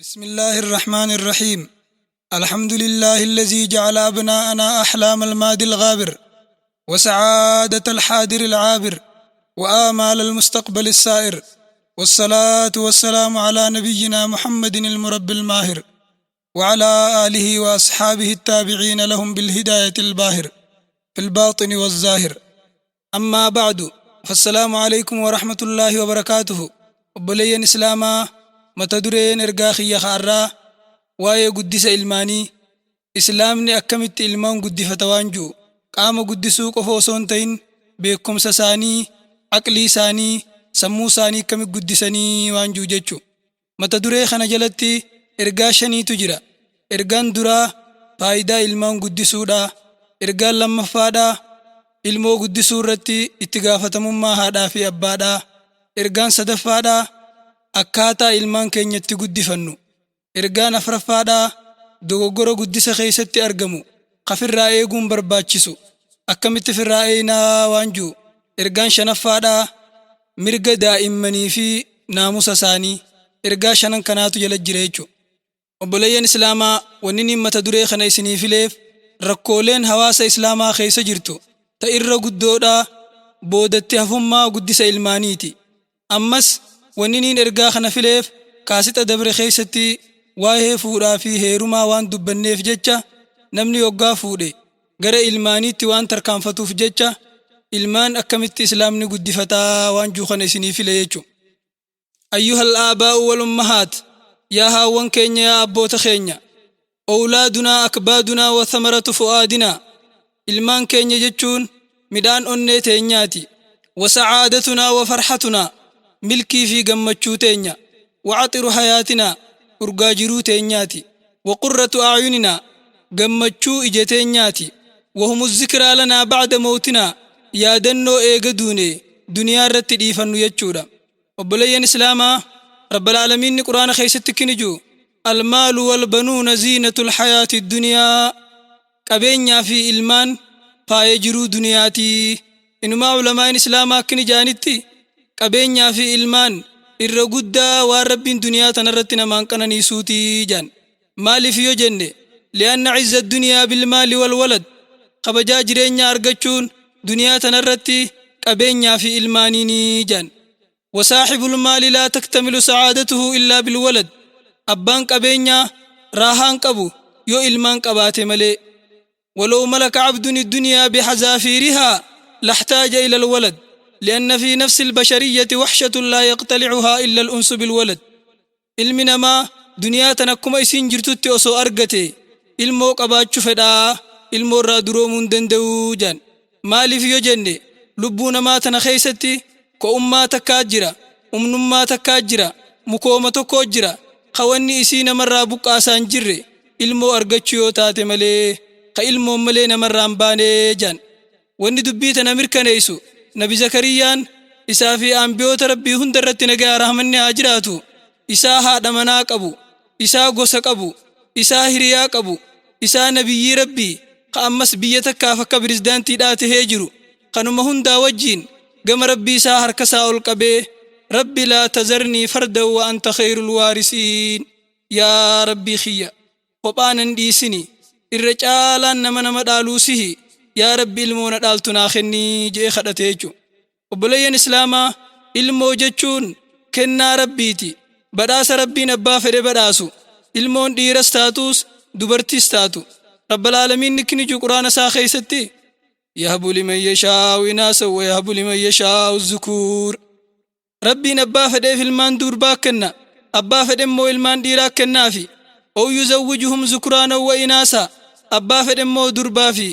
بسم الله الرحمن الرحيم الحمد لله الذي جعل أبناءنا أحلام الماضي الغابر وسعادة الحاضر العابر وآمال المستقبل السائر والصلاة والسلام على نبينا محمد المربي الماهر وعلى آله وأصحابه التابعين لهم بالهداية الباهر في الباطن والظاهر أما بعد فالسلام عليكم ورحمة الله وبركاته. Obboleeyyan Islaamaa, mata dureen ergaa kiyya har'aa waa'ee guddisa ilmaanii, Islaamni akkamitti ilmaan guddifata waan ji'u, qaama guddisuu qofa osoo hin ta'in beekumsa isaanii, aqlii isaanii, sammuu isaanii akkamitti guddisanii waan ji'u jechu. Mata duree kana jalatti ergaa shaniitu jira. Ergaan duraa faayidaa ilmaan guddisuudha. Ergaan lammaffaadha ilmoo guddisuu irratti itti gaafatamummaa haadhaa fi abbaadha. Ergaan sadaffaadha akkaataa ilmaan keenya itti guddifannu. Ergaan afraffaadha dogoggora guddisa keessatti argamu ka firraa eeguun barbaachisu akkamitti firraa eeynaa waan ji'u. Ergaan shanaffaadha mirga daa'immanii fi naamusa isaanii. Ergaa shanan kanaatu jala jira jechuudha. Obboleeyyan Islaamaa, wanni niin mata duree kana isinii fileef rakkooleen hawaasa Islaamaa keessa jirtu ta irra guddoodha boodatti hafummaa guddisa ilmaaniiti. Ammas wanni niin ergaa kana fileef kaasixa dabre keessatti waahee fuudhaa fi heerumaa waan dubbanneef jecha, namni yoggaa fuudhe gara ilmaaniitti waan tarkaanfatuuf jecha, ilmaan akkamitti Islaamni guddifataa waan jiru kana isinii file jechu. Ayyuhal aabaa'u wal ummahaat, yaa haawwan keenya, yaa abboota keenya, owlaadunaa akbaadunaa wa thamaratu fu'aadinaa, ilmaan keenya jechuun midhaan onnee teenyaati, wa sa'aadatunaa wa farhatunaa, milkii fi gammachuu teenya, wa caxiru hayaatinaa, urgaa jiruu teenyaati, wa qurratu a'yuninaa, gammachuu ija teenyaati, wa humu zikraa lanaa ba'da mawtinaa, yaadannoo eega duune duniyaa irratti dhiifannu jechuudha. Obboleeyyan Islaamaa, Rabbal Aalamiinni Qur'aana keessatti kini ji'u: Almaalu walbanuuna ziinatul hayaati duniyaa, qabeenyaa fi ilmaan faaya jiruu duniyaati. Inumaa ulamaa'in Islaamaa akkini ja'anitti, qabeenyaa fi ilmaan irra guddaa waan Rabbiin duniyaa tanarratti namaan qananiisuuti ja'an. Maaliif yoo jenne, li'anna izza duniyaa bilmaali walwalad, kabajaa jireenyaa argachuun duniyaa tanarratti qabeenyaa fi ilmaaniini ja'an. Wasaaxibul maali laa taktamilu sa'aadatuhu illaa bilwalad, abbaan qabeenyaa raahaan qabu yoo ilmaan qabaate malee. Walaw malaka abdun idduniyaa bixazaafiirihaa laxtaaja ila alwalad, li'anna fi nafsi albashariyyati waxshatun laa yaqtalicuhaa illa al'unsu bilwalad. Ilmi namaa duniyaa tana akkuma isiin jirtutti osoo argate ilmoo qabaachu fedhaa, ilmoo irraa duroomuu hin danda'u jedhan. Maaliif yoo jenne, lubbuu namaa tana keessatti ko'ummaa takkaa jira, umnummaa takkaa jira, mukooma tokkoo jira, ka wanni isii namarraa buqqaasaa hin jirre ilmoo argachuu yoo taate malee, ka ilmoon malee namarraa hin baane jedhan. Wanni dubbii tana mirkaneeysu, Nabi Zakariyyaan, isaa fi Anbiyoota Rabbii hunda irratti nagaya rahmanni haa jiraatu, isaa haadha manaa qabu, isaa gosa qabu, isaa hiriyaa qabu, isaa Nabiyyii Rabbii, ka ammas biyya takkaaf akka pirizdaantiidhaa tahee jiru, kanuma hundaa wajjiin gama Rabbii isaa harka isaa ol qabee, Rabbi laa tazarnii fardan wa anta khayrul waarisiin, Yaa Rabbii kiyya! Kophaa nan dhiisini, irra caalaan nama nama dhaaluu sihi, yaa Rabbi ilmoo na dhaaltu naa kenni je'ee kadhate jechu. Obboleeyyan Islaamaa, ilmoo jechuun kennaa Rabbiiti, badhaasa Rabbiin abbaa fedhe badhaasu, ilmoon dhiiras taatuus dubartiis taatu. Rabbal Aalamiinni kni ji'u Qur'aana isaa keeysatti: Yahbu liman yashaa'u inaasan wa yahbu liman yashaa'u zukuur. Rabbiin abbaa fedheef ilmaan durbaa kenna, abbaa fedhe immoo ilmaan dhiiraa kennaafi. Ow yuzawwijuhum zukraanan wa inaasaa, abbaa fedhe immoo durbaa fi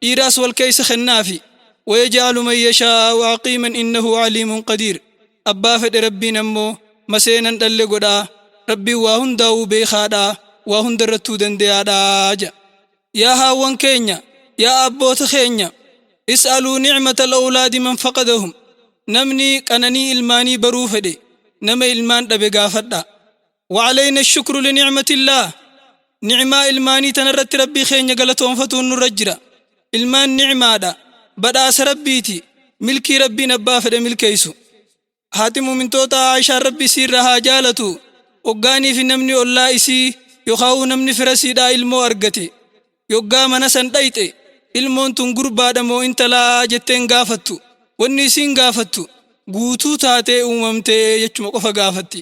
dhiiraas wal keessa kennaafi. Wa yaj'alu man yashaa'u aqiiman innahu aliimun qadiir. Abbaa fedhe Rabbiin ammoo maseenan dhalle godha, Rabbiin waa hundaawuu beekaadha, waa hunda irrattuu dandayaadha jedha. Yaa haawwan keenya, yaa abboota keenya, is'aluu ni'matal awlaadi man faqadahum, namni qananii ilmaanii baruu fedhe nama ilmaan dhabe gaafadhaa. Wa alayna shukru li ni'matillaah, ni'maa ilmaanii tanarratti Rabbii keenya galatoonfatuun nurra jira. Ilmaan ni'maadha, badhaasa Rabbiiti, milkii Rabbiin abbaa fedhe milkeessu. Haati mu'mintootaa Aayishaan Rabbi isiirraa haa jaalatu. Hoggaanii fi namni ollaa isii yookaan namni fira siidhaa ilmoo argate yoggaa mana san dhayxe, ilmoon tun gurbaadha moo intalaa jetteen gaafattu. Wanni isiin gaafattu guutuu taatee uumamtee jechuma qofa gaafatti.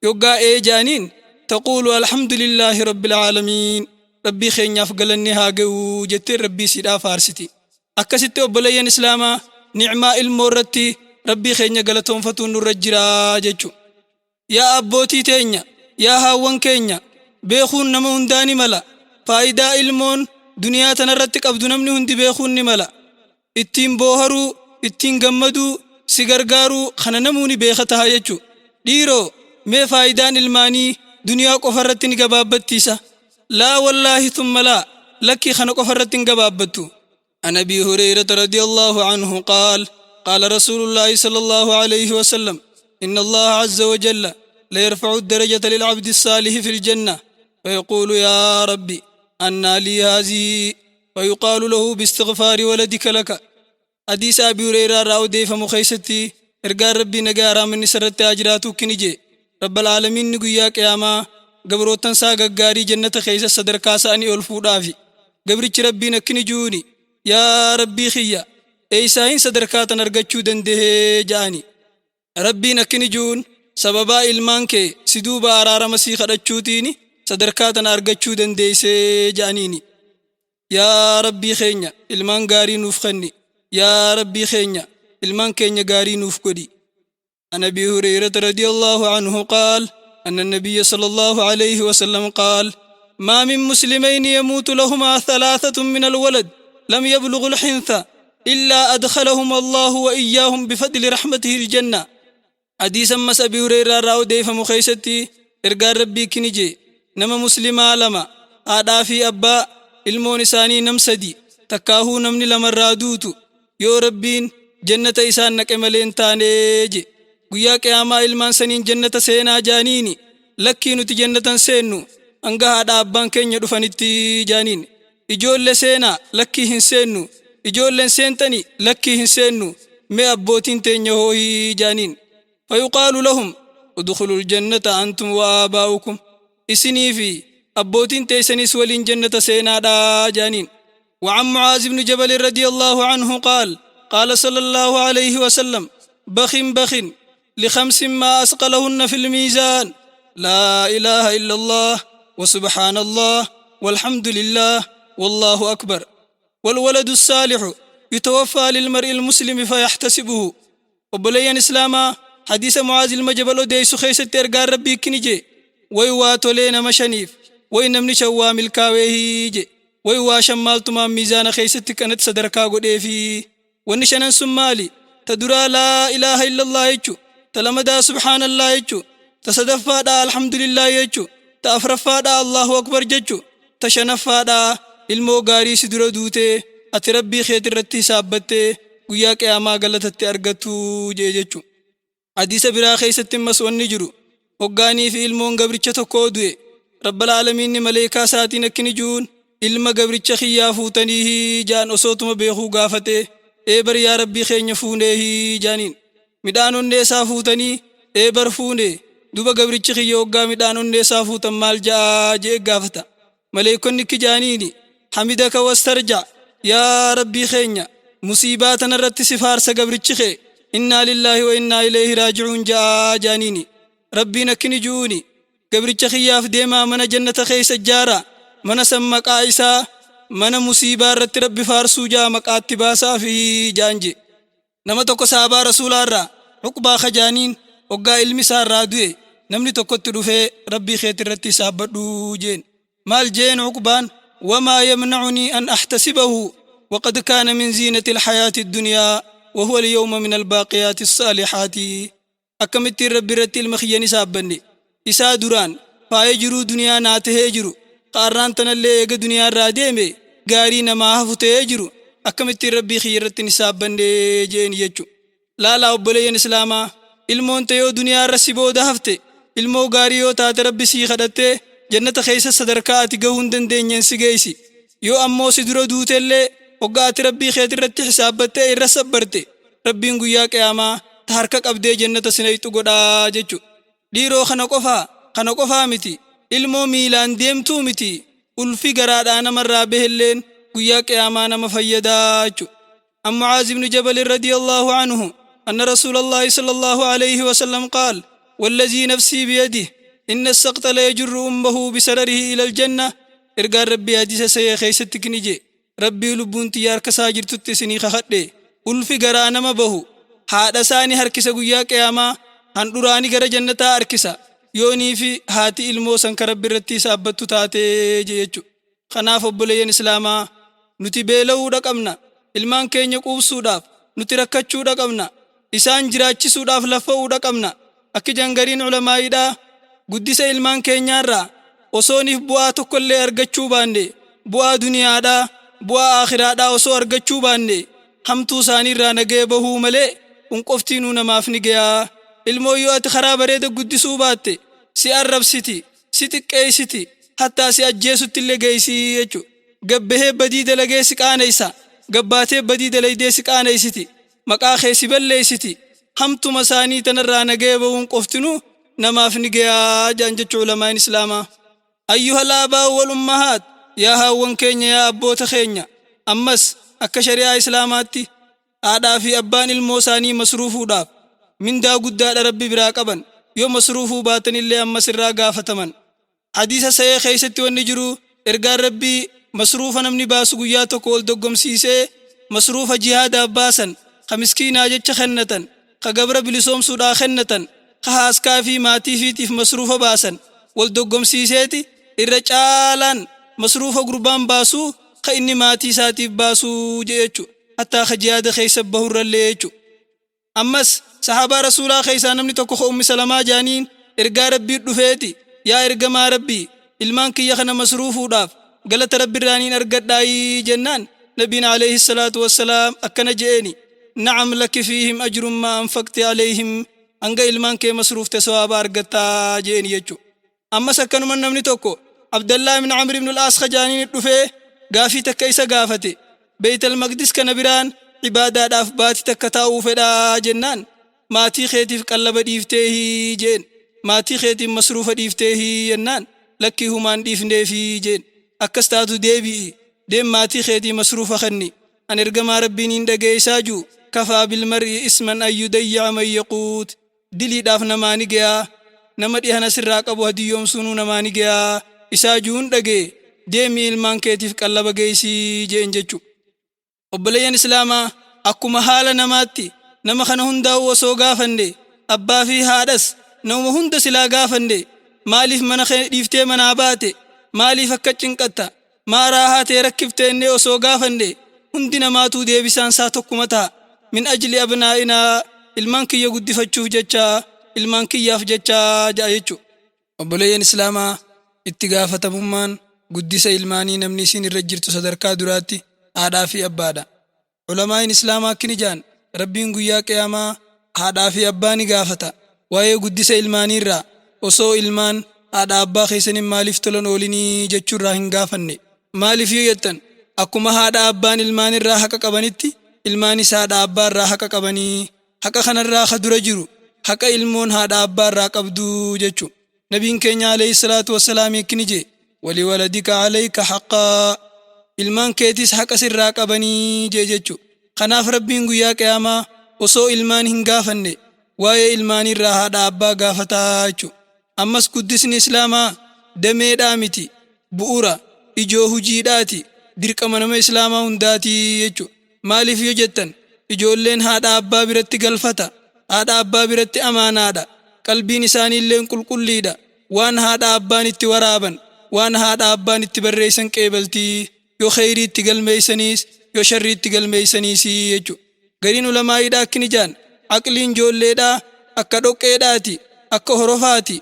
Yoggaa ee jaaniin, taquulu alhamdulillaahi rabbil aalamiin, rabbii keenyaaf galanni haa ga'u jetteen rabbii siidhaa faarsiti. Akkasitti obboleeyyan islaamaa, ni'maa ilmoo irratti rabbii keenya galatoonfatuun nurra jiraa jechu. Yaa abbootii teenya, yaa haawwan keenya, beekuun nama hundaa ni mala. Faayidaa ilmoon duniyaa tanarratti qabdu namni hundi beekuun ni mala. Ittiin booharuu, ittiin gammaduu, si gargaaruu, kana namuu ni beeka taha jechu. Dhiiroo, mee faayidaan ilmaanii duniyaa qofa irratti ni gabaabbattiisa? Laa wallaahi thumma laa, lakkii kana qofa irratti hin gabaabbattu. An Abii Hureyrata radiyallahu anhu qaal, qaala rasuulullaahi sallallahu alayhi wasallam, inna Allaaha azza wa jalla layarfa'u ad-darajata lil'abdi as-saalihi fil janna, fayaquulu yaa rabbi annaa lii haazihi, fayuqaalu lahu biistighfaari waladika laka. Hadiisa Abii Hureyraa irraa odeeyfamu keeysatti ergaan Rabbii nagaya rahmanni isarratti haa jiraatuu akkini je'e, Rabbal Aalamiinni guyyaa qiyaamaa gabroottan isaa gaggaarii jannata keeysa sadarkaa isaanii ol fuudhaafi. Gabrichi Rabbiin akkini ju'uuni, Yaa Rabbii kiyya, eeysaahin sadarkaa tan argachuu dandehe? Ja'ani. Rabbiin akkini ju'uun, Sababaa ilmaan kee si duuba araarama sii kadhachuutiini sadarkaa tana argachuu dandeeyse ja'aniini. Yaa Rabbii keenya ilmaan gaarii nuuf kenni. Yaa Rabbii keenya ilmaan keenya gaarii nuuf godhi. An Abii Hureyrata radiyallahu anhu qaal, anna nabiyya sallallahu alayhi wasallam qaal, maa min muslimayni yamuutu lahumaa thalaatatun min alwalad lam yablughu alhintha illaa adkhalahuma Allahu wa iyyaahum bifadli rahmatihi aljanna. Hadiisa ammas Abii Hureyraa irraa odeeyfamu keeysatti ergaan Rabbii akkini je'e, Nama muslimaa lama, haadhaa fi abbaa, ilmoon isaanii nam sadi, takkaahuu namni lama irraa duutu, yoo Rabbiin jannata isaan naqe malee hin taane je'e. Guyyaa qiyaamaa ilmaan saniin jannata seenaa ja'aniini, lakkii nuti jannata hin seennu hanga haadhaa abbaan keenya dhufanitti ja'aniin. Ijoolle seenaa, lakkii hin seennu. Ijoollen seentani, lakkii hin seennu. Mee abbootiin teenya hoohii ja'aniin. Fayuqaalu lahum udkhulul jannata antum wa aabaa'ukum. Isinii fi abbootiin teessanis waliin jannata seenaadha ja'aniin. وعن معاذ بن جبل رضي الله عنه قال، قال صلى الله عليه وسلم، بخ بخ لخمس ما أثقلهن في الميزان، لا إله إلا الله وسبحان الله والحمد لله والله أكبر، والولد الصالح يتوفى للمرء المسلم فيحتسبه. Obboleeyyan islaamaa, hadiisa Mu'aaz ilma Jabal odeeysu keeysatti ergaan Rabbii akkini je'e, Way waa tolee nama shaniif, way namni shan waa milkaaweehi je'e, way waa shan maaltumaan miizaana keeysatti kanatti sadarkaa godheefi. Wanni shanan sun maali? Ta duraa laa ilaaha illallah jechu, ta lamadaa subhaanallah jechu, ta sadaffaadhaa alhamdulillah jechu, ta afraffaadhaa Allahu akbar jechu, ta shanaffaadhaa ilmoo gaarii si dura duutee ati Rabbii keetirratti hisaabbattee guyyaa qiyaamaa galatatti argattu je'e jechu. Hadiisa biraa keeysatti ammas wanni jiru, hoggaanii fi ilmoon gabricha tokkoo du'e, Rabbal Aalamiinni maleeykaa isaatiin akkini ju'uun, ilma gabricha kiyyaa fuutaniihi ja'an osootuma beekuu gaafatee, ee bar yaa Rabbii keenya fuuneehi ja'aniin. Midhaan onnee isaa fuutanii? Ee bar fuune. Duba gabrichi kiyya hoggaa midhaan onnee isaa fuutan maal ja'a je'e gaafata. Maleeykonni ikki ja'aniini, Hamidaka wastarja, yaa Rabbii keenya musiibaa tanarratti si faarsa gabrichi kee, innaa lillaahi wa innaa ilayhi raaji'uun ja'a ja'aniini. Rabbiin akkini ju'uuni, gabricha kiyyaaf deemaa mana jannata keeysa ijjaaraa, mana san maqaa isaa mana musiibaa irratti Rabbi faarsuu ja'a maqaatti baasaafi ja'an je'e. Nama tokko sahaabaa Rasuulaa irraa Uqbaa ka ja'aniin hoggaa ilmi isaa irraa du'e namni tokko itti dhufee Rabbii keetirratti hisaabbadhu je'en. Maal je'een Uqbaan? Wamaa yamna'unii an ahtasibahu waqad kaana min ziinati alhayaati addunyaa wa huwa alyawma min albaaqiyaati assaalihaati. Akkamittiin Rabbi irratti ilma kiyya hin hisaabbanne? Isaa duraan faaya jiruu duniyaa naa tahee jiru, ka arraan tanallee eega duniyaa irraa deeme gaarii namaa hafu tahee jiru, akkamittiin Rabbii kiyya irratti hin hisaabbanne je'een jechu. Laalaa obboleeyyan Islaamaa, ilmoon tee yoo duniyaa irra si booda hafte, ilmoo gaarii yoo taate Rabbi sii kadhattee jannata keessa sadarkaa ati gahuu hin dandeenyeen si geeysi. Yoo ammoo si dura duutellee hoggaa ati Rabbii keetirratti hisaabbattee irra sabbarte, Rabbiin guyyaa qiyaamaa ta harka qabdee jannata si nayxu godha jechu. Dhiiroo kana qofaa? Kana qofaa miti, ilmoo miilaan deemtuu miti, ulfi garaadhaa namarraa bahelleen guyyaa qiyaamaa nama fayyadaa jechuudha. An Mucaaz ibnu Jabal radiyallahu anhu anna Rasuulallahi sallallahu alayhi wasallam qaal wallazii nafsii biyadihi inna as-saqxa layajurru ummahu bisararihi ilal janna. Ergaan Rabbii hadiisa sahih keessatti kini jee, Rabbii lubbuun tiyya harka isaa jirtutti isinii kakadhe, ulfi garaa nama bahu haadha isaa ni harkisa guyyaa qiyaamaa, handhuraani gara jannataa harkisa, yoonii fi haati ilmoo san ka Rabbi irratti hisaabbattu taate jee jechuudha. Kanaaf obboleeyyan Islaamaa, nuti beela'uudha qabna ilmaan keenya quubsuudhaaf, nuti rakkachuudha qabna isaan jiraachisuudhaaf, laffa'uudha qabna. Akki jan gariin ulamaa'iidhaa, guddisa ilmaan keenyaarraa osooniif bu'aa tokkollee argachuu baanne, bu'aa duniyaadhaa bu'aa aakhiraadhaa osoo argachuu baanne, hamtuu isaaniirraa nagaya bahuu malee kun qoftiinuu namaaf ni gayaa. Ilmoo yoo ati karaa bareeda guddisuu baatte, si arrabsiti, si xiqqeessiti, hattaa si ajjeesuttillee geeysi jechu. Gabbahee badii dalagee si qaaneysa, gabbaatee badii dalaydee si qaaneysiti, maqaa kee si balleeysiti. Hamtuma isaanii tanarraa nagaya bahuun qoftinuu namaaf ni gayaa ja'an jechu ulamaa'iin Islaamaa. Ayyuhal aabaa'u wal ummahaat, yaa haawwan keenya, yaa abboota keenya, ammas akka shari'aa Islaamaatti haadhaa fi abbaan ilmoo isaanii masruufuudhaaf mindaa guddaadha Rabbi biraa qaban, yoo masruufuu baatanillee ammas irraa gaafataman. Hadiisa sahih keessatti wanni jiru, ergaan Rabbii masruufa namni baasu guyyaa tokko wal doggomsiisee, masruufa jihaadaaf baasan, ka miskiinaa jecha kennatan, ka gabra bilisoomsuudhaa kennatan, ka haaskaa fi maatii ifiitiif masruufa baasan wal doggomsiiseeti, irra caalaan masruufa gurbaan baasuu ka inni maatii isaatiif baasuu je'e jechuudha. Hattaa ka jihaada keessa bahurrallee jechuudha. Ammas sahaabaa Rasuulaa keessaa namni tokko ka Ummi Salamaa ja'aniin ergaa Rabbii dhufeeti, yaa ergamaa Rabbii, ilmaan kiyya kana masruufuudhaaf galata Rabbirraa niin argadhaayii jennaan, Nabiin aleyhi salaatu wassalaam akkana je'eeni, na'am laki fiihim ajrun maa anfaqti aleyhim, hanga ilmaan kee masruufte sawaaba argattaa je'eeni jechu. Ammas akkanuma namni tokko Abdallah ibn Amr ibn al-Aas ka ja'aniin dhufee gaafii takka isa gaafate. Beeytal Maqdis kana biraan ibaadaadhaaf baati takka taa'uu fedhaa jennaan, maatii keetiif qallaba dhiifteehii je'een, maatii keetiif masruufa dhiifteehii jennaan, lakkii humaan dhiifneefii je'een. Akkas taatu deebi'i deem, maatii keetii masruufa kenni. An ergamaa Rabbii niin dhaga'e isaa ju'u, kafaa bilmar'i isman an yudayyi'a man yaquut, diliidhaaf namaa ni geyaa, nama dhihana sirraa qabu hadiyyoomsuunuu namaa ni geyaa isaa ju'uun dhaga'e, deemii ilmaan keetiif qallaba geeysi je'en jechu. Obboleeyyan Islaamaa, akkuma haala namaatti nama kana hundaa'uu osoo gaafanne, abbaa fi haadhas namuma hunda silaa gaafanne, maaliif mana kee dhiiftee manaa baate, maaliif akka cinqatta, maa raahaa tee rakkifte jennee osoo gaafanne, hundi namaatuu deebisaan isaa tokkuma taha, min ajli abnaa'inaa, ilmaan kiyya guddifachuuf jecha, ilmaan kiyyaaf jecha ja'a jechu. Obboleeyyan Islaamaa, itti gaafatamummaan guddisa ilmaanii namni isiin irra jirtu sadarkaa duraatti haadhaa fi abbaadha. Ulamaa'iin Islaamaa akkini ja'an, Rabbiin guyyaa qiyaamaa haadhaa fi abbaa ni gaafata waa'ee guddisa ilmaanii irraa, osoo ilmaan haadha abbaa keessaniin maaliif tolan oolinii jechuurraa hin gaafanne. Maaliif yoo jettan, akkuma haadha abbaan ilmaan irraa haqa qabanitti ilmaanis haadha abbaa irraa haqa qabanii. Haqa kanarraa ka dura jiru haqa ilmoon haadha abbaa irraa qabdu jechu. Nabiin keenya aleyhi salaatu wassalaami akkini je'e, waliwaladika aleyka haqqaa, ilmaan keetis haqa sirraa qabanii je'e jechu. Kanaaf Rabbiin guyyaa qiyaamaa osoo ilmaan hin gaafanne waa'ee ilmaaniirraa haadha abbaa gaafataa jechu. Ammas guddisni Islaamaa dameedhaa miti, bu'ura, ijoo hujiidhaati, dirqama nama Islaamaa hundaati jechu. Maaliif yoo jettan, ijoolleen haadha abbaa biratti galfata, haadha abbaa biratti amaanaadha, qalbiin isaaniilleen qulqulliidha, waan haadha abbaan itti waraaban, waan haadha abbaan itti barreeysan qeebalti, yoo kheyrii itti galmeeysaniis yoo sharrii itti galmeeysaniisi jechu. Gariin ulamaa'iidha akkini ja'an, aqliin joolleedhaa akka dhoqqeedhaati, akka horofaati,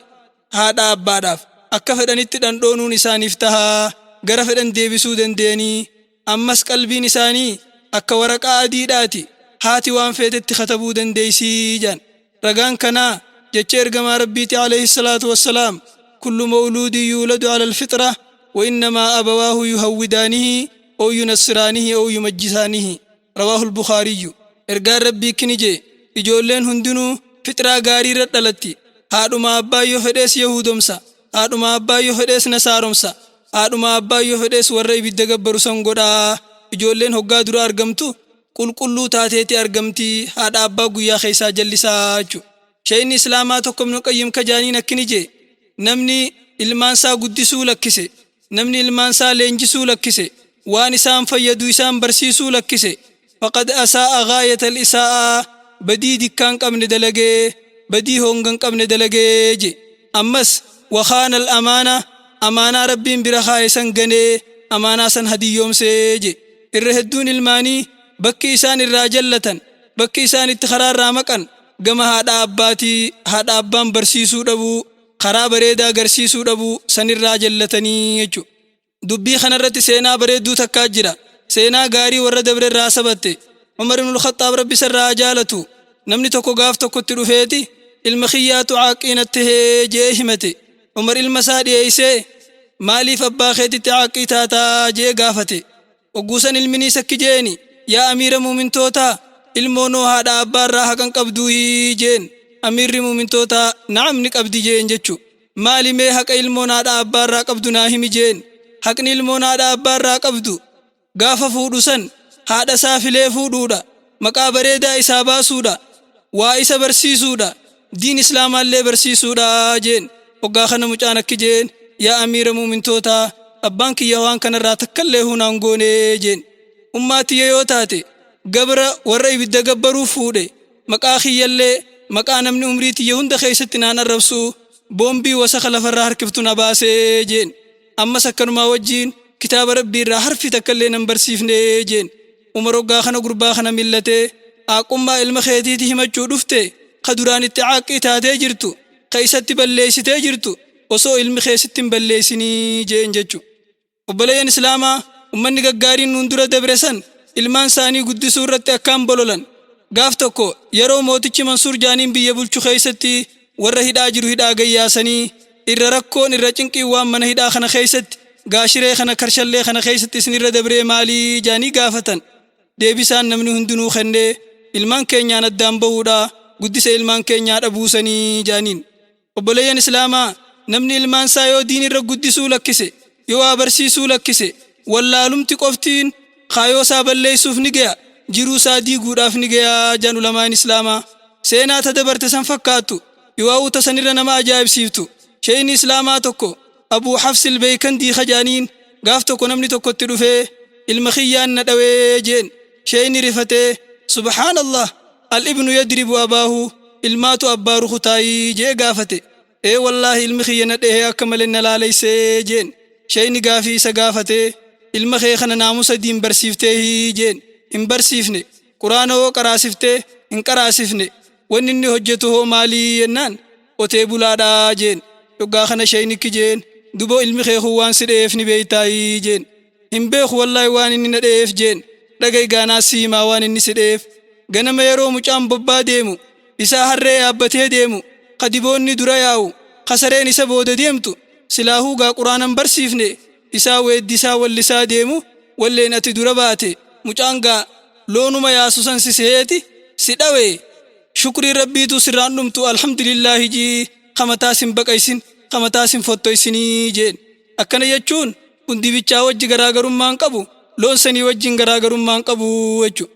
haadha abbaadhaaf akka fedhanitti dhandhoonuun isaaniif taha, gara fedhan deebisuu dandeyanii. Ammas qalbiin isaanii akka waraqaa adiidhaati, haati waan feetetti katabuu dandeeysi ja'an. Ragaan kanaa jecha ergamaa Rabbiiti aleyhi salaatu wassalaam, kullu mawluudin yuuladu alal fixra wa innamaa abawaahu yuhawwidaanihi ow yunassiraanihi ow yumajjisaanihi. Rawaahul Bukhaariyyu. Ergaan Rabbii akkini je'e, ijoolleen hundinuu fixraa gaarii irra dhalatti. Haadhuma abbaa yoo fedhees yahuudomsa, haadhuma abbaa yoo fedhees nasaaromsa, haadhuma abbaa yoo fedhees warra ibidda gabbaru san godhaa. Ijoolleen hoggaa dura argamtu qulqulluu taateeti argamti, haadha abbaa guyyaa keessaa jallisaa jechuudha. Sheeyni Islaamaa tokko Ibnu Qayyim Kajaaniin akkini jee: namni ilmaan isaa guddisuu lakkise, namni ilmaan isaa leenjisuu lakkise, waan isaan fayyadu isaan barsiisuu lakkise, faqad asaa'a gaayatal isaa'aa, badii dikkaan qabne dalagee, badii hoongan qabne dalagee je. Ammas wakhaana al amaana, amaanaa Rabbiin bira kaaye san ganee, amaanaa san hadiyyoomsee je. Irra hedduun ilmaanii bakki isaan irraa jallatan, bakki isaan itti karaa irraa maqan gama haadha abbaatii. Haadha abbaan barsiisuu dhabuu, karaa bareedaa agarsiisuu dhabuu sanirraa jallatanii jechuudha. Dubbii kanarratti seenaa bareedduu takkaa jira. Seenaa gaarii warra dabre irraa sabatte. Umar ibnul Khaxxaab, Rabbi isarraa haa jaalatu. Namni tokko gaaf tokkotti dhufeeti, ilma kiyyaatu caaqqii natti tahee je'ee himate. Umar ilma isaa dhiyeessee, maaliif abbaa keetitti caaqqii taataa je'ee gaafate. Ogguusan ilminiis akki je'eni: yaa amiira muumintootaa, ilmoonoo haadha abbaa irraa haqan qabduuhii jeen. Amiirri muumintootaa, na'am, ni qabdi jeen jechu. Maali mee haqa ilmoon haadha abbaa irraa qabdu naa himi jeen. Haqni ilmoon haadha abbaa irraa qabdu gaafa fuudhu san haadha isaa filee fuudhuudha, maqaa bareedaa isaa baasuudha, waa isa barsiisuudha, diin Islaamaallee barsiisuudha jeen. Hoggaa kana mucaan akki jeen: yaa amiira muumintootaa, abbaan kiyya waan kanarraa takkallee hunaan goone jeen. Ummaa tiyya yoo taate gabra warra ibidda gabbaruuf fuudhe, maqaa kiyyallee maqaa namni umrii tiyya hunda keessatti naan arrabsu boombii wasaka lafarraa harkiftu na baasee jeen. Ammas akkanumaa wajjiin kitaaba Rabbii irraa harfi takkallee nan barsiifne jeen. Umar hoggaa kana gurbaa kana millatee, aaqummaa ilma keetiiti himachuu dhufte, ka duraan itti caaqqii taatee jirtu, ka isatti balleessitee jirtu, osoo ilmi kee sitti hin balleessinii jeen jechu. Obboleeyyan Islaamaa, ummanni gaggaariin nuun dura dabre san ilmaan isaanii guddisuu irratti akkaan bololan. Gaaf tokko yeroo mootichi Mansuur jaaniin biyya bulchu keessatti warra hidhaa jiru hidhaa gayyaasanii, irra rakkoon irra cinqiin waan mana hidhaa kana keessatti, gaashiree kana, karshallee kana keessatti isin irra dabree maalii jaanii gaafatan. Deebisaan namni hundinuu kennee, ilmaan keenyaan addaan bahuudha, guddisa ilmaan keenyaa dhabuusanii jaaniin. Obboleeyyan Islaamaa, namni ilmaan isaa yoo diin irra guddisuu lakkise, yoo waa barsiisuu lakkise, wallaalumti qoftiin kaayoo isaa balleessuuf ni geya, jiruu isaa diiguudhaaf ni geya jaan ulamaan Islaamaa. Seenaa ta dabarte san fakkaattu, iwaa'uu ta sanirra nama ajaa'ibsiiftu. Sheeyni Islaamaa tokko Abuu Hafsil Beeykandii kajaaniin gaaf tokko namni tokko itti dhufee, ilma kiyyaan na dhawee jeen. Sheeyni rifatee, subhaanallah, al ibnu yadribu abaahu, ilmaatu abbaa rukutaayii jee gaafate. Ee wallaahi, ilmi kiyya na dhehee akka malee na laaleessee jeen. Sheeyni gaafii isa gaafatee, ilma kee kana naamusa diin barsiifteehii jeen. Hin barsiifne. Quraana hoo qaraasiftee? Hin qaraasifne. Wanni inni hojjetu hoo maalii jennaan, qotee bulaadha jeen. Yoggaa kana sheeynikki jeen, duba ilmi kee kun waan si dhe'eef ni beeytaayii jeen. Hin beeku wallaahi waan inni na dhe'eef jeen. Dhaga'i gaanaa si himaa waan inni si dhe'eef. Ganama yeroo mucaan bobbaa deemu, isaa harree yaabbatee deemu, ka diboonni dura yaa'u, ka sareen isa booda deemtu, silaahuu gaa quraana hin barsiifne, isaa weeddisaa wallisaa deemu, walleen ati dura baate, mucaan gaa loonuma yaasu san si seheeti si dhawe. Shukrii Rabbiitu sirraan dhumtu, alhamdulillaahi jii, ka mataa sin baqaysin, ka mataa sin fottoysinii jeen. Akkana jechuun kun dibichaa wajji garaagarummaan qabu, loon sanii wajjin garaagarummaan qabu jechu.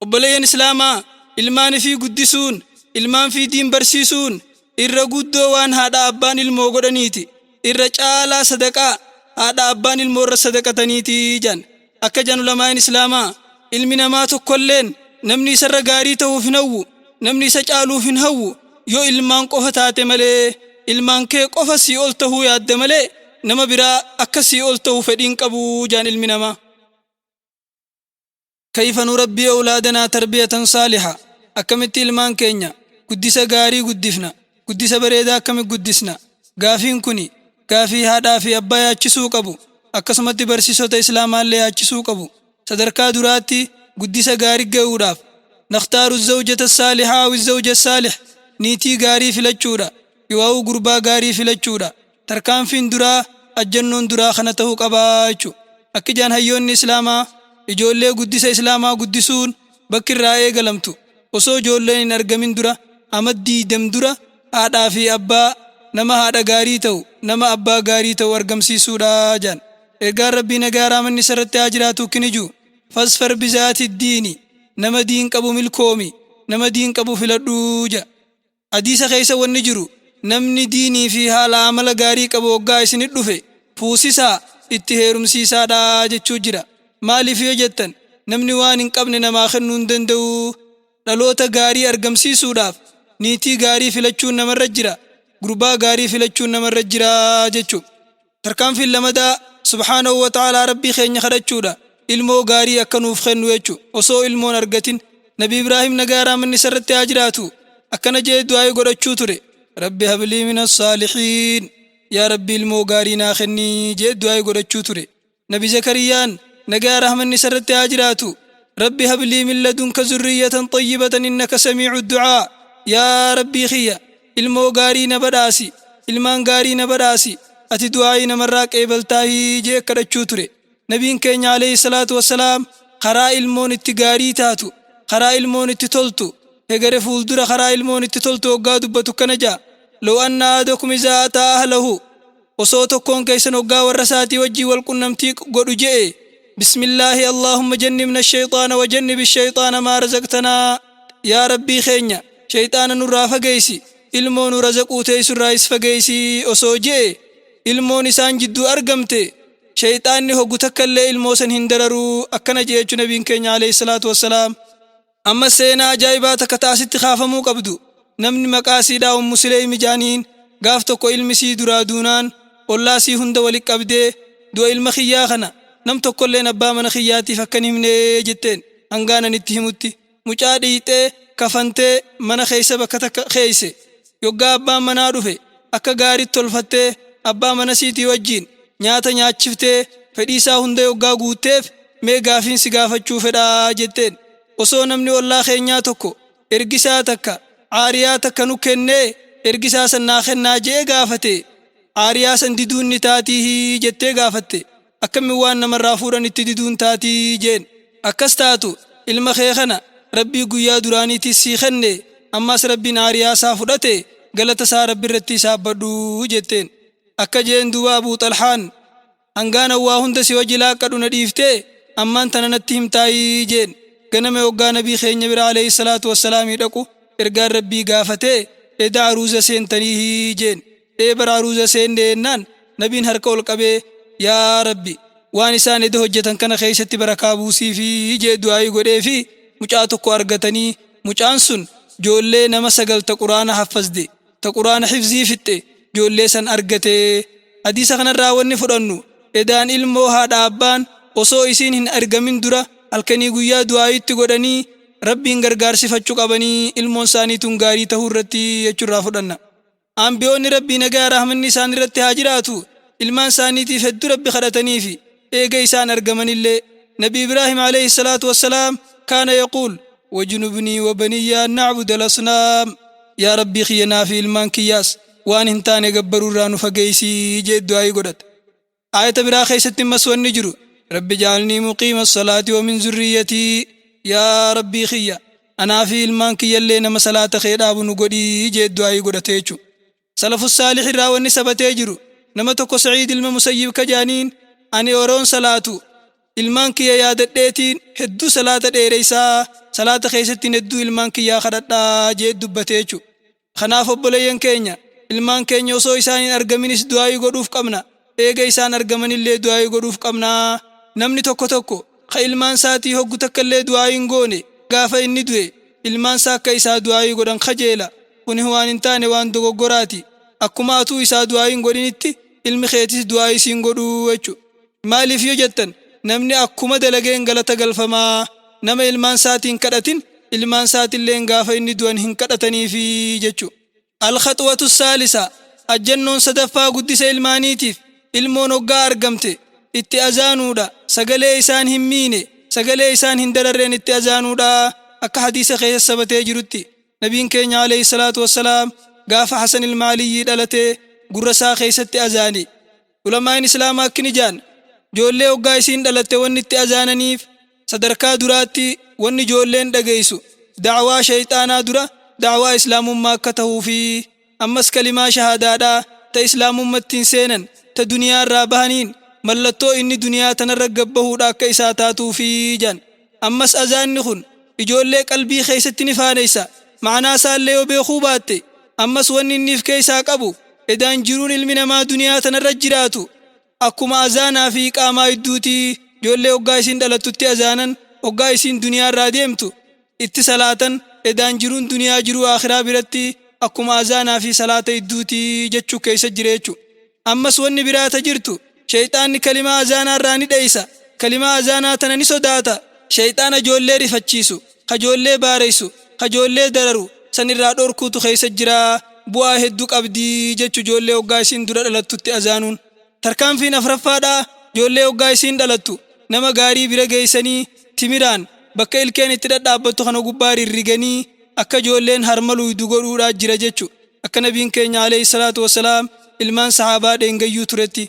Obboleeyyan Islaamaa, ilmaan ifii guddisuun, ilmaan fii diin barsiisuun irra guddoo waan haadha abbaan ilmoo godhaniiti. Irra caalaa sadaqaa haadha abbaan ilmoo irra sadaqataniiti jan. Akka jan ulamaa'in Islaamaa, ilmi namaa tokkolleen namni isarra gaarii ta'uuf hin hawwu, namni isa caaluuf hin hawwu yoo ilmaan qofa taate malee. Ilmaan kee qofa sii ol tahuu yaadda malee nama biraa akka sii ol ta'u fedhiin qabu jaan ilmi namaa. Kayfa nurabbii awlaadanaa tarbiyatan saaliha? Akkamitti ilmaan keenya guddisa gaarii guddifna? Guddisa bareedaa akkamitti guddisna? Gaafiin kuni gaafii haadhaa fi abbaa yaachisuu qabu, akkasumatti barsiisota Islaamaallee yaachisuu qabu. Sadarkaa duraatti guddisa gaarii ga'uudhaaf, nakhtaaru zawjata saalihaa awi zawja saalih, niitii gaarii filachuudha, iwaa'uu gurbaa gaarii filachuudha. Tarkaanfiin duraa, ajjannoon duraa kana ta'uu qabaa jechu. Akki jaan hayyoonni Islaamaa, ijoollee guddisa Islaamaa guddisuun bakki irraa eegalamtu osoo ijoolleen hin argamin dura, amat 20 dura. Haadhaa fi abbaa, nama haadha gaarii ta'u, nama abbaa gaarii ta'u argamsiisuudha jaan. Ergaan Rabbii nagaa raamanni isarratti haa jiraatu kini ji'u, Fasfar bizaati diini, nama diin qabu milkoomi, nama diin qabu filadhu ja'a. Hadiisa keessa wanni jiru, namni diinii fi haala amala gaarii qabu hoggaa isinit dhufe fuusisaa, itti heerumsiisaadha jechuu jira. Maaliif yoo jettan, namni waan hin qabne namaa kennuu hin danda'u. Dhaloota gaarii argamsiisuudhaaf niitii gaarii filachuun namarra jira, gurbaa gaarii filachuun namarra jira jechu. Tarkaanfiin lamadaa, Subhaanahu wa ta'aalaa Rabbii keenya kadhachuudha, ilmoo gaarii akka nuuf kennu jechu. Osoo ilmoo hin argatin, Nabi Ibraahim nagaa rahmanni isarratti haa jiraatu, akkana je'ee du'aa'ii godhachuu ture, Rabbi hablii mina saalihiin, Yaa Rabbi ilmoo gaarii naa kenni je'ee du'aa'ii godhachuu ture. Nabi Zakariyyaan nagaa rahmanni isarratti haa jiraatu, Rabbi hablii min ladunka zurriyyatan xayyibatan innaka samii'u du'aa, Yaa Rabbii kiyya ilmoo gaarii na badhaasi, ilmaan gaarii na badhaasi, ati du'aa'ii namarraa qeebaltaahii je'e kadhachuu ture. Nabiin keenya aleyhi salaatu wassalaam karaa ilmoon itti gaarii taatu, karaa ilmoon itti toltu, hegere fuuldura karaa ilmoon itti toltu hoggaa dubbatu akkana ja'a, Law anna ahadakum izaa ataa ahlahu, Osoo tokkoon keessan hoggaa warra isaatii wajjiin wal qunnamtii godhu je'e, Bismillaahi Allaahumma jannibna shayxaana wa jannibi shayxaana maa razaqtanaa, Yaa Rabbii keenya shayxaana nurraa fageeysi, ilmoo nu razaquu teeysurraayis fageeysi osoo je'e, ilmoon isaan jidduu argamte, shayxaanni hoggu takkallee ilmoo san hin dararu akkana je'e jechu Nabiin keenya aleyhi salaatu wassalaam. Ammas seenaa ajaa'ibaa takka ta asitti kaafamuu qabdu. Namni maqaa isiidhaa Ummu Sileymi ja'aniin gaaf tokko ilmi isii duraa duunaan ollaa isii hunda wali qabdee du'a ilma kiyyaa kana nam tokkolleen abbaa mana kiyyaatiif akka hin himne jetteen hangaan ani itti himutti. Mucaa dhiyxee, kafantee, mana keessa bakka takka keeyse. Yoggaa abbaan manaa dhufe akka gaaritti tolfattee abbaa mana isiitii wajjiin nyaata nyaachiftee fedhii isaa hunda yoggaa guutteef mee gaafiin si gaafachuu fedhaa jetteen. Osoo namni ollaa keenyaa tokko ergisaa takka, caariyaa takka nu kennee ergisaa san naa kennaa je'ee gaafatee caariyaa san diduun ni taatiihii jettee gaafatte. Akkammin waan namarraa fuudhan itti diduun taatii jeen. Akkas taatu ilma kee kana Rabbii guyyaa duraaniitiis sii kenne ammaas Rabbiin aariyaa isaa fudhate galata isaa Rabbirratti hisaabbadhu jetteen. Akka jeen duuba Abuu Xalhaan hangaan an waa hunda si wajji laaqqadhu na dhiiftee ammaan tana natti himtaayii jeen. Ganama yoggaa Nabii keenya bira aleyhi salaatu wassalaamii dhaqu ergaan Rabbii gaafatee eda aruuza seentaniihii jeen. Ee bar aruuza seenne jennaan Nabiin harka ol qabee Yaa Rabbi waan isaan eda hojjatan kana keeysatti barakaa buusiifi je'e du'aa'ii godheefi mucaa tokko argatanii mucaan sun joollee nama 9 ta qur'aana haffazde ta qur'aana hifzii fixxe joollee san argate. Hadiisa kanarraa wanni fudhannu edaan ilmoo haadha abbaan osoo isiin hin argamin dura halkanii guyyaa du'aa'ii itti godhanii Rabbiin gargaarsifachu qabanii ilmoon isaanii tun gaarii tahuu irratti jechurraa fudhanna. Anbiyoonni Rabbii nagaya rahmanni isaan irratti haa jiraatu ilmaan isaaniitiif heddu Rabbi kadhataniifi eega isaan argamanillee. Nabi Ibraahim aleyhi salaatu wassalaam kaana yaquul wajnubnii wabaniyya an na'budal asnaam Yaa Rabbii kiyya naafi ilmaan kiyyaas waan hin taane gabbaruu irraa nu fageeysi je'e du'aa'ii godhate. Aayata biraa keessatti ammas wanni jiru, Rabbi ij'alnii muqiima salaati wa min zurriyyatii, Yaa Rabbii kiyya anaa fi ilmaan kiyyallee nama salaata kee dhaabu nu godhi jee du'aa'ii godhate jechu. Salafussaalih irraa wanni sabatee jiru, nama tokko Sa'iid ilma Musayyib ka je'aniin, ani yeroon salaatu ilmaan kiyya yaadadheetiin hedduu salaata dheereysa, salaata keessattiin hedduu ilmaan kiyyaa kadhadha jee dubbate jechu. Kanaaf obboleeyyan keenya, ilmaan keenya osoo isaan hin argaminis du'aa'ii godhuuf qabna, eega isaan argamanillee du'aa'ii godhuuf qabna. Namni tokko tokko ka ilmaan isaatii hoggu takkallee du'aa'ii hin goone, gaafa inni du'e ilmaan isaa akka isaa du'aa'ii godhan kajeela. Kuni waan hin taane waan dogoggoraati. Akkuma atuu isaa du'aa'ii hin godhinitti ilmi keetis du'aa'ii si hin godhu jechu. Maaliif yoo jettan, namni akkuma dalageen galata galfama. Nama ilmaan isaatii hin kadhatin, ilmaan isaatilleen gaafa inni du'an hin kadhataniifi jechu. Al-khaxwatu saalisa, ajjannoon sadaffaa guddisa ilmaaniitiif, ilmoon hoggaa argamte, itti azaanuudha, sagalee isaan hin miine, sagalee isaan hin dararreen itti azaanuudha, akka hadiisa keessa sabatee jirutti. Nabiin keenya aleyhi salaatu wassalaam gaafa Hasan ilma Aliyyii dhalate gurra isaa keessatti azaane. Ulamaa'iin Islaamaa akkini ja'an, Joollee hoggaa isiin dhalatte wanni itti azaananiif, sadarkaa duraatti wanni joolleen dhageeysu da'waa sheyxaanaa dura da'waa Islaamummaa akka tahuufi. Ammas kalimaa shahaadaadhaa ta islaamummattiin seenan, ta duniyaarraa bahaniin mallattoo inni duniyaa tanarra gabbahuudha akka isaa taatuufi jedhan. Ammas azaanni kun ijoollee qalbii keessatti ni faaneysa, ma'anaa isaallee yoo beekuu baatte. Ammas wanni inni if keessaa qabu, edaan jiruun ilmi namaa duniyaa tanarra jiraatu akkuma azaanaa fi iqaamaa idduuti. Ijoollee hoggaa isiin dhalattutti azaanan, hoggaa isiin duniyaarraa deemtu itti salaatan. Edaan jiruun duniyaa jiruu aakhiraa biratti akkuma azaanaa fi salaata idduuti jechuu keessa jira jechu. Ammas wanni biraa ta jirtu, sheyxaanni kalimaa azaanaa irraa ni dheeysa, kalimaa azaanaa tana ni sodaata. Sheyxaana ijoollee rifachiisu, ka ijoollee baareysu, ka ijoollee dararu san irraa dhorkuutu keessa jira. Bu'aa heddu qabdi jechu ijoollee hoggaa isiin dura dhalattutti azaanuun. Tarkaanfiin afraffaadhaa, ijoollee hoggaa isiin dhalattu nama gaarii bira geeysanii timiraan bakka ilkeen itti dhadhaabbattu kana gubbaa rirriganii akka ijoolleen harma luydu godhuudhaa jira jechu, akka nabiin keenya aleyhi salaatu wassalaam ilmaan sahaabaa dheengayyuu turetti.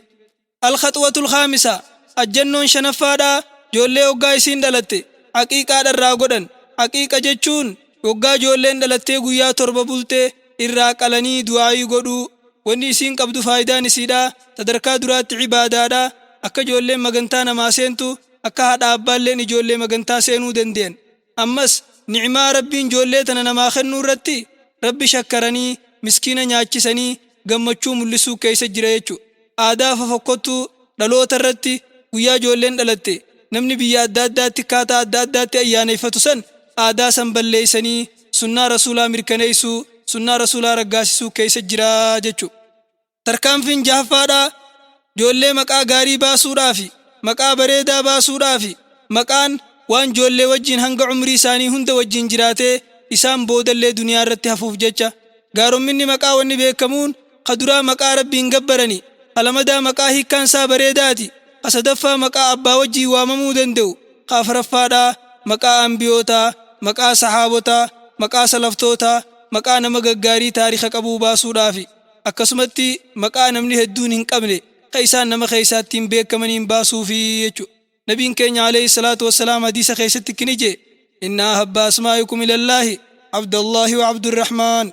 Al-khaxwatul khaamisa, ajjannoon shanaffaadhaa, ijoollee hoggaa isiin dhalatte aqiiqaa dharraa godhan. Aqiiqa jechuun hoggaa ijoolleen dhalattee guyyaa 7 bulte irraa qalanii du'aa'ii godhuu. Wanni isiin qabdu, faayidaan isiidhaa sadarkaa duraatti ibaadaadha, akka ijoolleen magantaa namaa seentu, akka haadha abbaalleen ijoollee magantaa seenuu dandeyan. Ammas ni'maa Rabbiin joollee tana namaa kennuu irratti Rabbi shakkaranii miskiina nyaachisanii gammachuu mul'isuu keessa jira jechu. Aadaa fofokkottuu dhaloota irratti guyyaa joolleen dhalatte namni biyya adda addaatti akkaataa adda addaatti ayyaaneeffatu san, aadaa san balleessanii sunnaa Rasuulaa mirkaneessuu, sunnaa Rasuulaa raggaasisuu keessa jira jechu. Tarkaanfiin jahaffaadhaa, joollee maqaa gaarii baasuudhaafi, maqaa bareedaa baasuudhaafi. Maqaan waan joollee wajjiin hanga umrii isaanii hunda wajjiin jiraatee isaan boodallee duniyaa irratti hafuuf jecha. Gaaromminni maqaa wanni beekamuun, ka duraa maqaa Rabbiin gabbarani, ka lamadaa maqaa hiikkaan isaa bareedaati, ka sadaffaa maqaa abbaa wajjiin waamamuu danda'u, ka afraffaadhaa maqaa anbiyootaa, maqaa sahaabotaa, maqaa salaftootaa, maqaa nama gaggaarii taarikha qabuu baasuudhaafi. Akkasumatti maqaa namni hedduun hin qabne ka isaan nama keessaattiin beekamaniin baasuufi jechu. Nabiin keenya aleyhi salaatu wassalaam hadiisa keessatti kini jee: Inna ahabba asmaa'ikum ilallaahi Abdallaahi wa Abdurrahmaan.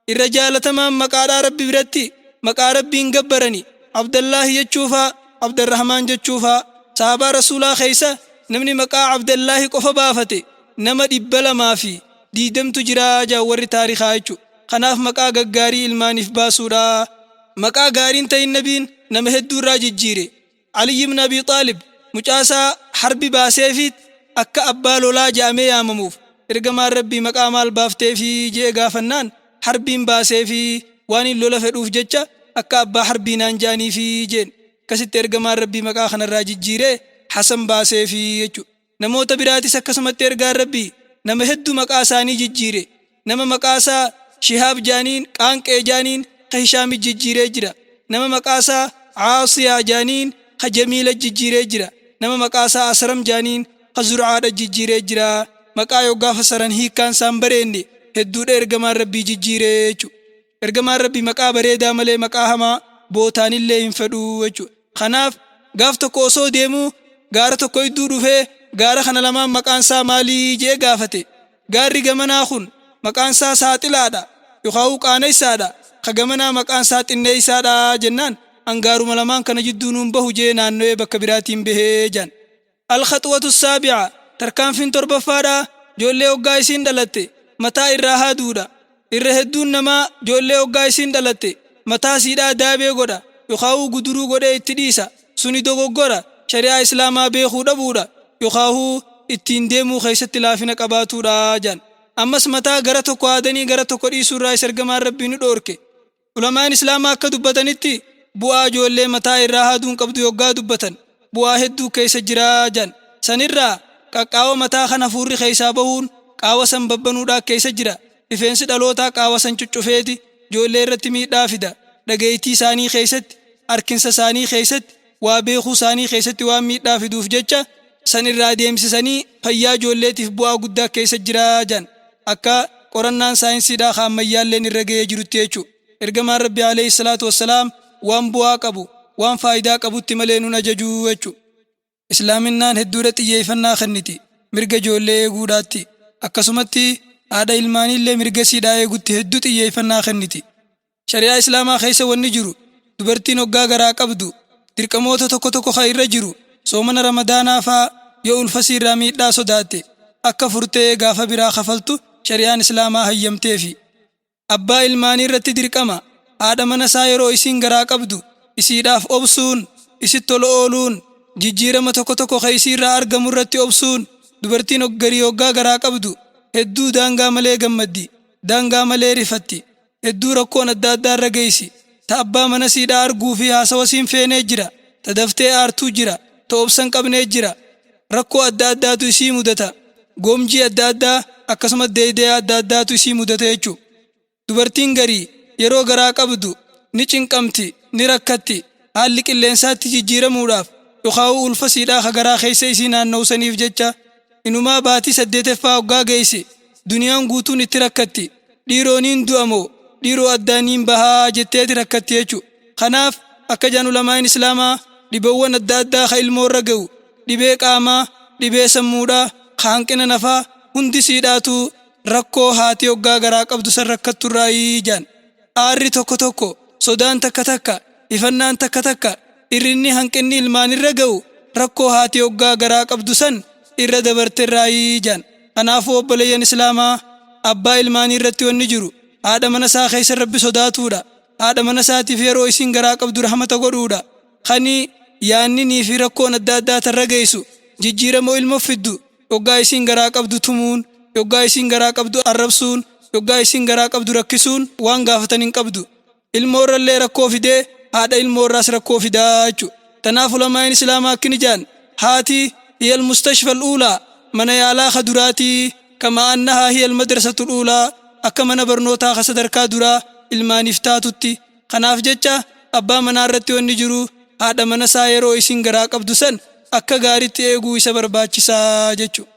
Irra jaalatamaan maqaadhaa Rabbi biratti maqaa Rabbiin gabbarani Abdallaahi jechuufaa Abdarrahmaan jechuufaa. Sahaabaa Rasuulaa keessa namni maqaa Abdallaahi qofa baafate nama 220tu jira jaan warri taarikaa jechu. Kanaaf maqaa gaggaarii ilmaaniif baasuudha. Maqaa gaariin ta'in nabiin nama hedduu irraa jijjiire. Aliyyi ibn Abii Xaalib mucaasaa Harbi baaseefiit akka abbaa lolaa ja'amee yaamamuuf ergamaan Rabbii maqaa maal baafteefii je'e gaafannaan, Harbiin baaseefii waaniin lola fedhuuf jecha akka abbaa harbii naan ja'aniifi je'en. Akkasitti ergamaan Rabbii maqaa kanarraa jijjiiree Hasan baaseefi jechuudha. Namoota biraatis akkasumatti ergaan Rabbii nama heddu maqaa isaanii jijjiire. Nama maqaa isaa Shihaab ja'aniin, Qaanqee ja'aniin, ka Hishaamit jijjiiree jira. Nama maqaa isaa Aasiyaa ja'aniin, ka Jamiilat jijjiiree jira. Nama maqaa isaa Asram ja'aniin, ka Zur'aadhat jijjiiree jira. Maqaa yoggaa fassaran hiikkaan isaa hin bareenne hedduudha ergamaan Rabbii jijjiire jechu. Ergamaan Rabbii maqaa bareedaa malee maqaa hamaa bootaanillee hin fedhu jechu. Kanaaf gaaf tokko osoo deemuu gaara tokko idduu dhufee, gaara kana lamaan maqaan isaa maalii je'e gaafate. Gaarri gamanaa kun maqaan isaa saaxilaadha yookaa'uu qaanessaadha, ka gamanaa maqaan isaa xinneessaadha jennaan, an gaaruma lamaan kana jidduu nuun bahu je'ee naanno'ee bakka biraatiin bahee ja'an. Al-khaxwatu saabi'a, tarkaanfiin torbaffaadhaa, joollee hoggaa isiin dhalatte mataa irraa haaduudha. Irra hedduun namaa joollee hoggaa isiin dhalatte mataa siidhaa daabee godha yookaahuu guduruu godhee itti dhiisa. Suni dogoggora, shari'aa islaamaa beekuu dhabuudha yookaahuu ittiin deemuu keessatti laafina qabaatuudha ja'an. Ammas mataa gara tokko haadanii gara tokko dhiisuu irraayis ergamaan Rabbii nu dhoorke. Ulamaa'in Islaamaa akka dubbatanitti bu'aa ijoollee mataa irraa haaduun qabdu yoggaa dubbatan bu'aa hedduu keessa jira jedhan. Sanirraa qaqqaawa mataa kan hafuurri keessaa bahuun qaawa san babbanuudhaa keessa jira. Rifeensi dhalootaa qaawa san cuccufeeti ijoollee irratti miidhaa fida. Dhageeytii isaanii keessatti, arkinsa isaanii keessatti, waa beekuu isaanii keessatti waan miidhaa fiduuf jecha san irraa deemsisanii fayyaa ijoolleetiif bu'aa guddaa keessa jira jedhan. Akka qorannaan saayinsiidhaa ka ammayyaalleen irra gahee jirutti jechu. Ergamaan Rabbii aleyhi salaatu wassalaam waan bu'aa qabu, waan faaydaa qabutti malee nun ajaju jechu. Islaaminnaan hedduudha xiyyeeyfannaa kenniti mirga ijoollee eeguudhaatti. Akkasumatti haadha ilmaaniillee mirga isiidhaa eegutti heddu xiyyeeyfannaa kenniti. Shari'aa Islaamaa keessa wanni jiru dubartiin hoggaa garaa qabdu dirqamoota tokko tokko ka irra jiru soomana Ramadaanaa faa yoo ulfa isiirraa miidhaa sodaatte akka furtee gaafa biraa kafaltu shari'aan Islaamaa hayyamteefi. Abbaa ilmaanii irratti dirqama haadha mana isaa yeroo isiin garaa qabdu isiidhaaf obsuun, isitti tola ooluun, jijjiirama tokko tokko ka isiirraa argamu irratti obsuun. Dubartiin garii hoggaa garaa qabdu hedduu daangaa malee gammaddi, daangaa malee rifatti, hedduu rakkoon adda addaa irra geessi. Ta abbaa mana siidhaa arguu fi haasawa siin feenee jira, ta daftee aartuu jira, ta obsa hin qabnee jira. Rakkoo adda addaatu isii mudata, goomjii adda addaa akkasumas deeydeeyaa adda addaatu isii mudata jechuudha. Dubartiin garii yeroo garaa qabdu ni cinqamti, ni rakkatti, haalli qilleensaatti jijjiiramuudhaaf yookaan ulfa siidhaa ka garaa keessa isii naanna'u saniif jecha. Inumaa baatii saddeeteffaa hoggaa geesse duniyaan guutuun itti rakkatti. Dhiirooniin du'amoo dhiiroo addaaniin bahaa jetteeti rakkatti jechuudha. Kanaaf akka jaan ulamaa'in Islaamaa, dhibawwan adda addaa ka ilmoo irra ga'u, dhibee qaamaa, dhibee sammuudhaa, ka hanqina nafaa, hundi siidhaatu rakkoo haati hoggaa garaa qabdu san rakkatturraa jaan. Aarri tokko tokko, sodaan takka takka, ifannaan takka takka, irrinni hanqinni ilmaanirra ga'u rakkoo haati hoggaa garaa qabdu san irra dabarterraa jaan. Kanaafuu obboleeyyan Islaamaa, abbaa ilmaanii irratti wanni jiru haadha mana isaa keessa Rabbi sodaatuudha. Haadha mana isaatiif yeroo isin garaa qabdu rahmata godhuudha. Kani yaanninii fi rakkoon adda addaa tarra geessu jijjiiramoo ilmoo fiddu yoggaa isin garaa qabdu tumuun, yoggaa isin garaa qabdu arrabsuun, yoggaa isin garaa qabdu rakkisuun waan gaafatan hin qabdu. Ilmoo irrallee rakkoo fidee haadha ilmoo irraas rakkoo fidaa jechuudha. Tanaaf ulamaa'in Islaamaa akkini jaan: haati hiya almustashfa al'uulaa, mana yaalaa ka duraatii, kama annahaa hiya almadrasatu al'uulaa, akka mana barnootaa ka sadarkaa duraa ilmaaniif taatutti. Kanaaf jecha abbaa manaa irratti wanni jiru haadha mana isaa yeroo isin garaa qabdu san akka gaaritti eeguu isa barbaachisaa jechuudha.